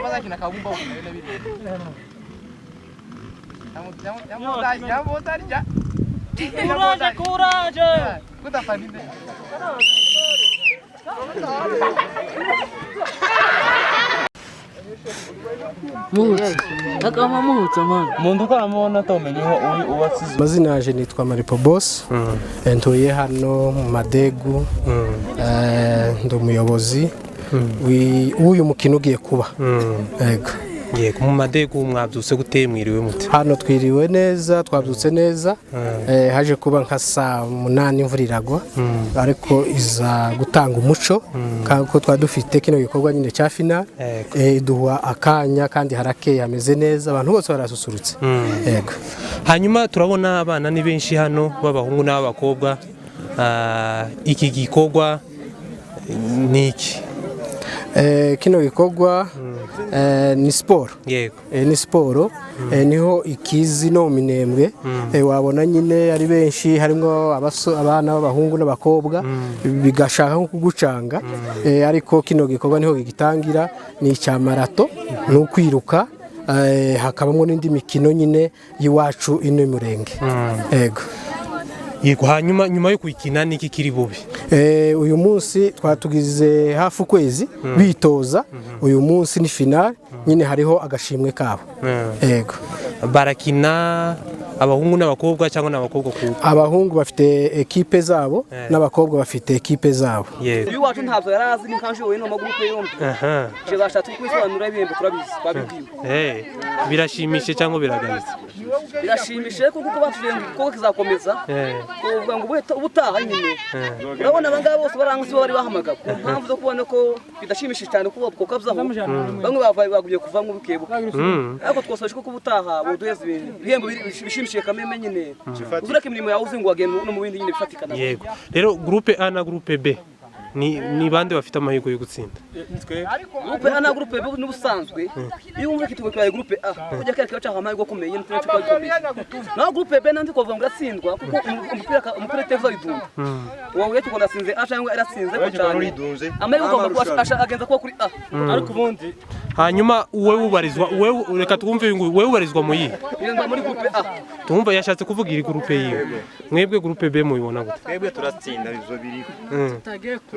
Bazakina kabumba Courage, courage. Amazina yaje nitwa Maripo Boss, ntuye hano mu Madegu, ndi umuyobozi w'uyu mukino ugiye kuba. Yego. Yego, mu Madegu mwabyutse gute, mwiriwe mute? Hano twiriwe neza, twabyutse neza. Haje kuba nka saa 8 imvura iragwa, ariko iza gutanga umuco kuko twari dufite kino gikorwa nyine cya final, iduha akanya kandi harakeye, hameze neza, abantu bose barasusurutse. Yego. Hanyuma turabona abana ni benshi hano b'abahungu n'abakobwa. Iki gikorwa ni iki? Kino gikorwa ni siporo. Yego. Ni siporo, niho ikizi no minembwe wabona nyine ari benshi, harimo abana b'abahungu n'abakobwa, bigashaka nko kugucanga. Ariko kino gikorwa niho gitangira, ni icya marato, ni ukwiruka, hakabamo n'indi mikino nyine y'iwacu ino murenge. Yego. Yego, hanyuma nyuma yo kuyikina niki kiri bubi? Uyu munsi twatugize hafi ukwezi bitoza, uyu munsi ni final nyine, hariho agashimwe kabo. Yego. Barakina abahungu n'abakobwa cyangwa n'abakobwa ku? Abahungu bafite ekipe zabo n'abakobwa bafite ekipe zabo. Yego. Uyu wacu ntabwo yarazi ni kanje wowe no magurupe yombi. Je bashatse kwisobanura ibihembo turabizi twabibwiwe. Birashimishe cyangwa biragayitse? Birashimishe kuko batuye ngo kizakomeza. Kuvuga ngo ubutaha nyine. Urabona abangaba bose baranga sibo bari bahamagawe ku mpamvu zo kubona ko bidashimishije cyane kuko bwokabyaho. Bamwe bavaye bagumye kuva mu bukebuke. Ariko twasoje ko ubutaha boduheza ibihembo bishimishije kameme nyine. Uzureke imirimo yawe uzi ngo wagenda no mu bindi nyine bifatikana. Yego. Rero groupe A na groupe B ni bande bafite amahirwe yo gutsinda? Groupe A na groupe B n'ubusanzwe iyo wumva kitego cyawe groupe A kujya kereka cyaha amahirwe akomeye nyine cyo kwakomeye. Naho groupe B nandi kuvuga ngo iratsindwa kuko umupira teva bidunda. Wowe yeti ko natsinze A cyangwa iratsinze ko cyane. Amahirwe agomba kuba agenza kuba kuri A. Ariko ubundi hanyuma wewe ubarizwa, wewe reka twumve wewe ubarizwa mu yihe? Ngenza muri groupe A. Tumva yashatse kuvuga iri groupe yiwe. Mwebwe groupe B mubibona gute? Twebwe turatsinda bizo biriho.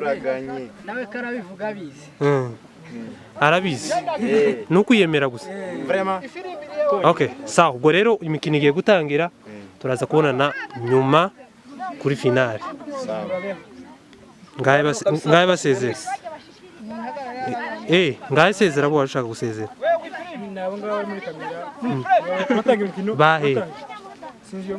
Turaganye. Nawe karabivuga abizi. Arabizi. Nuko yemera gusa. Vraiment. Okay, sawa. Ubwo rero imikino igiye gutangira, turaza kubonana nyuma kuri finale. Sawa. Ngaye basezera. Ngaye sezera bo washaka gusezera. Nabo ngabo bari muri kamera. Batanga imikino. Bahe. Sinzi yo.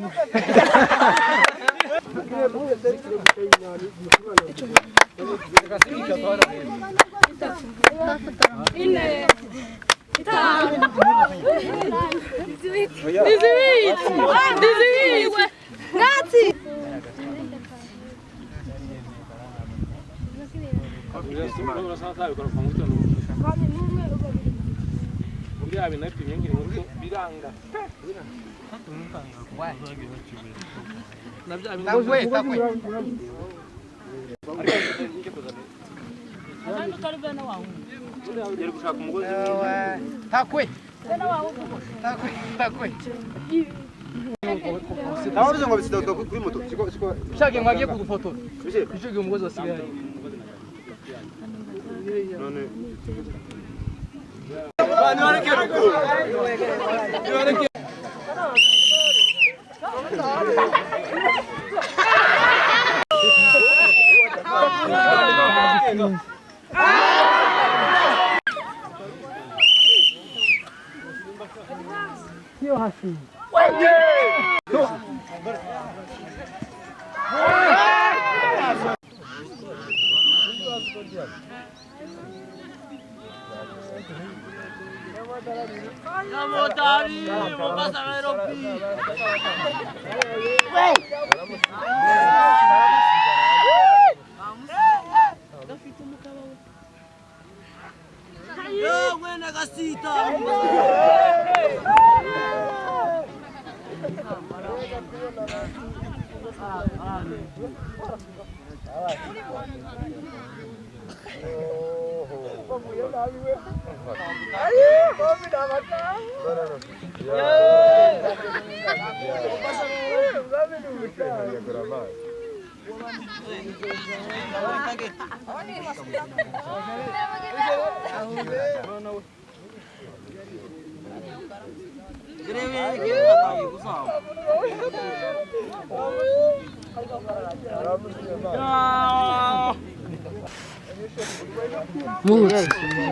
Muhutsa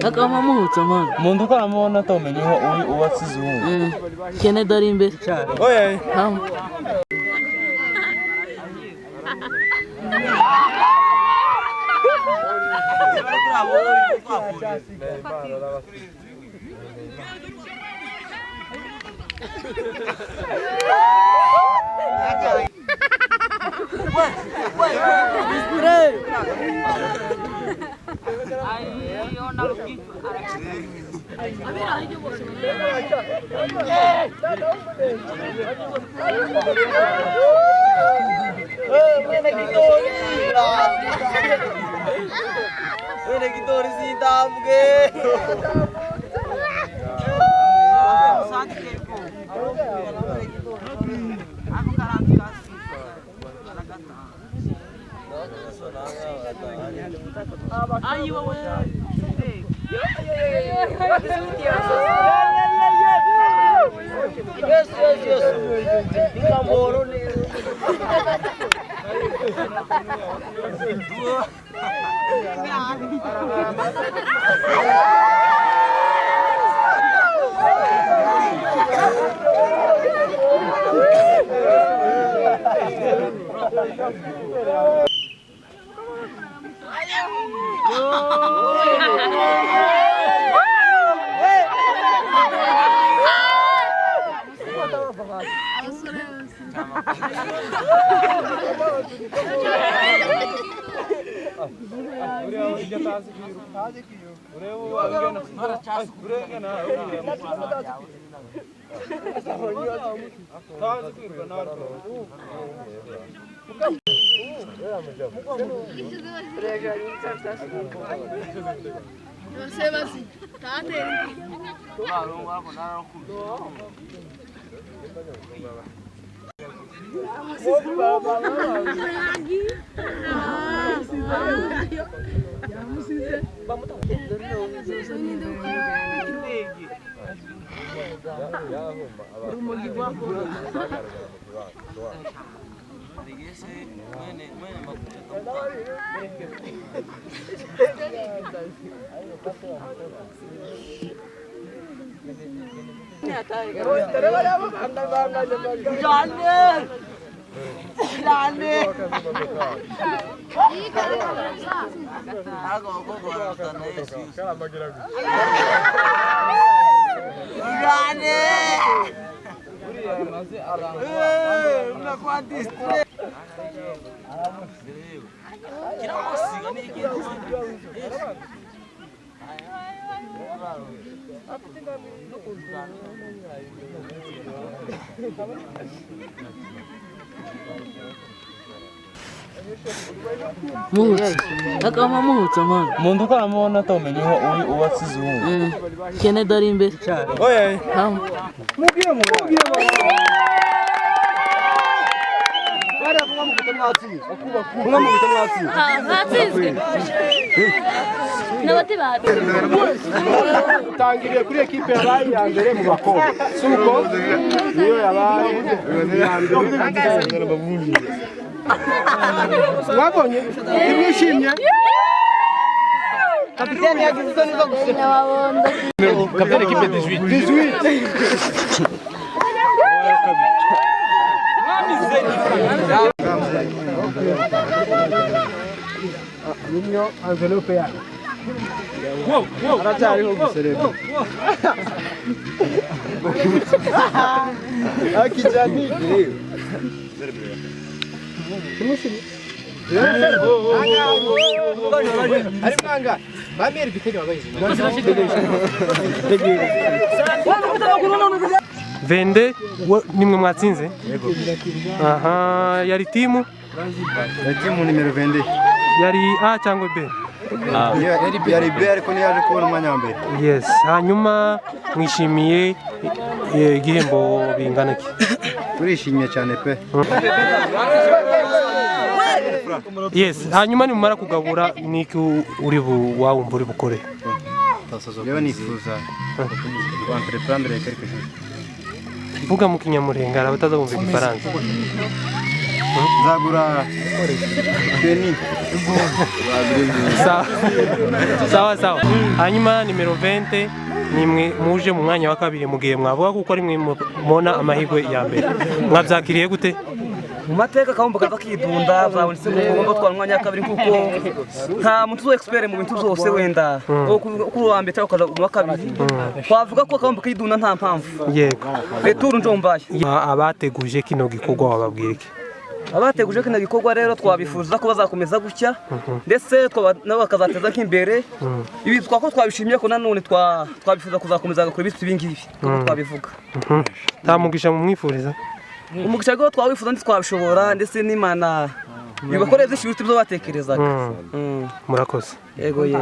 akama muhutsa mwana Umuntu ukaramubona atamenye uri uwasize uwundi. Kennedy ari imbere hamwe. Muhutsa akama muhutsa mwana Umuntu ukaramubona atamenye uri uwasize uwundi. Kennedy ari imbere hamwe. Utangiriye kuri ekipe yabaye iya mbere mu bakobwa, suko niyo yabaye iya mbere. Mwabonye ntimwishimye? Kapiteni yagize isoni zo guseka. Kapiteni ekipe 18. 18. Niyo envelope yayo aracyariho gusereba akijani. Vende nimwe mwatsinze? Aha, yari timu? Timu nimero 22. Yari A cyangwa B? Yari B, ariko ntiyaje kubona umwanya wa mbere. Yes, hanyuma mwishimiye igihembo bingana iki? Turishimye cyane pe. Yes, hanyuma nimumara kugabura niki uri bu wawumva uri bukore? Rero nifuza entreprendre quelque chose. Vuga mu Kinyamurenge, hari abatazabumva Igifaransa. Nzagura teni. Sawa sawa sawa. Hanyuma nimero 20, nimwe muje mu mwanya wa kabiri, mu gihe mwavuga kuko ari mwe mubona amahirwe ya mbere, mwabyakiriye gute? Mu mateka akabumba kaza kidunda, byabonetse ko ugomba gutwara umwanya wa kabiri, kuko nta muntu uzi expert mu bintu byose. Wenda kuri uwa mbere cyangwa ukaza mu wa kabiri, twavuga ko akabumba kidunda nta mpamvu. Retour njombaye. Abateguje kino gikorwa wababwira iki? Abateguje kino gikorwa rero twabifuza ko bazakomeza gutya, ndetse nabo bakazateza nk'imbere ibi. Twako twabishimye ko nanone twabifuza kuzakomeza gakora ibiti ibi ngibi, kuko twabivuga. Nta mugisha mumwifuriza? Umugisha rwo twawifuza, ntitwabishobora, ndetse n'Imana bibakoreye byinshi biruta ibyo batekerezaga. Murakoze. Yego ye.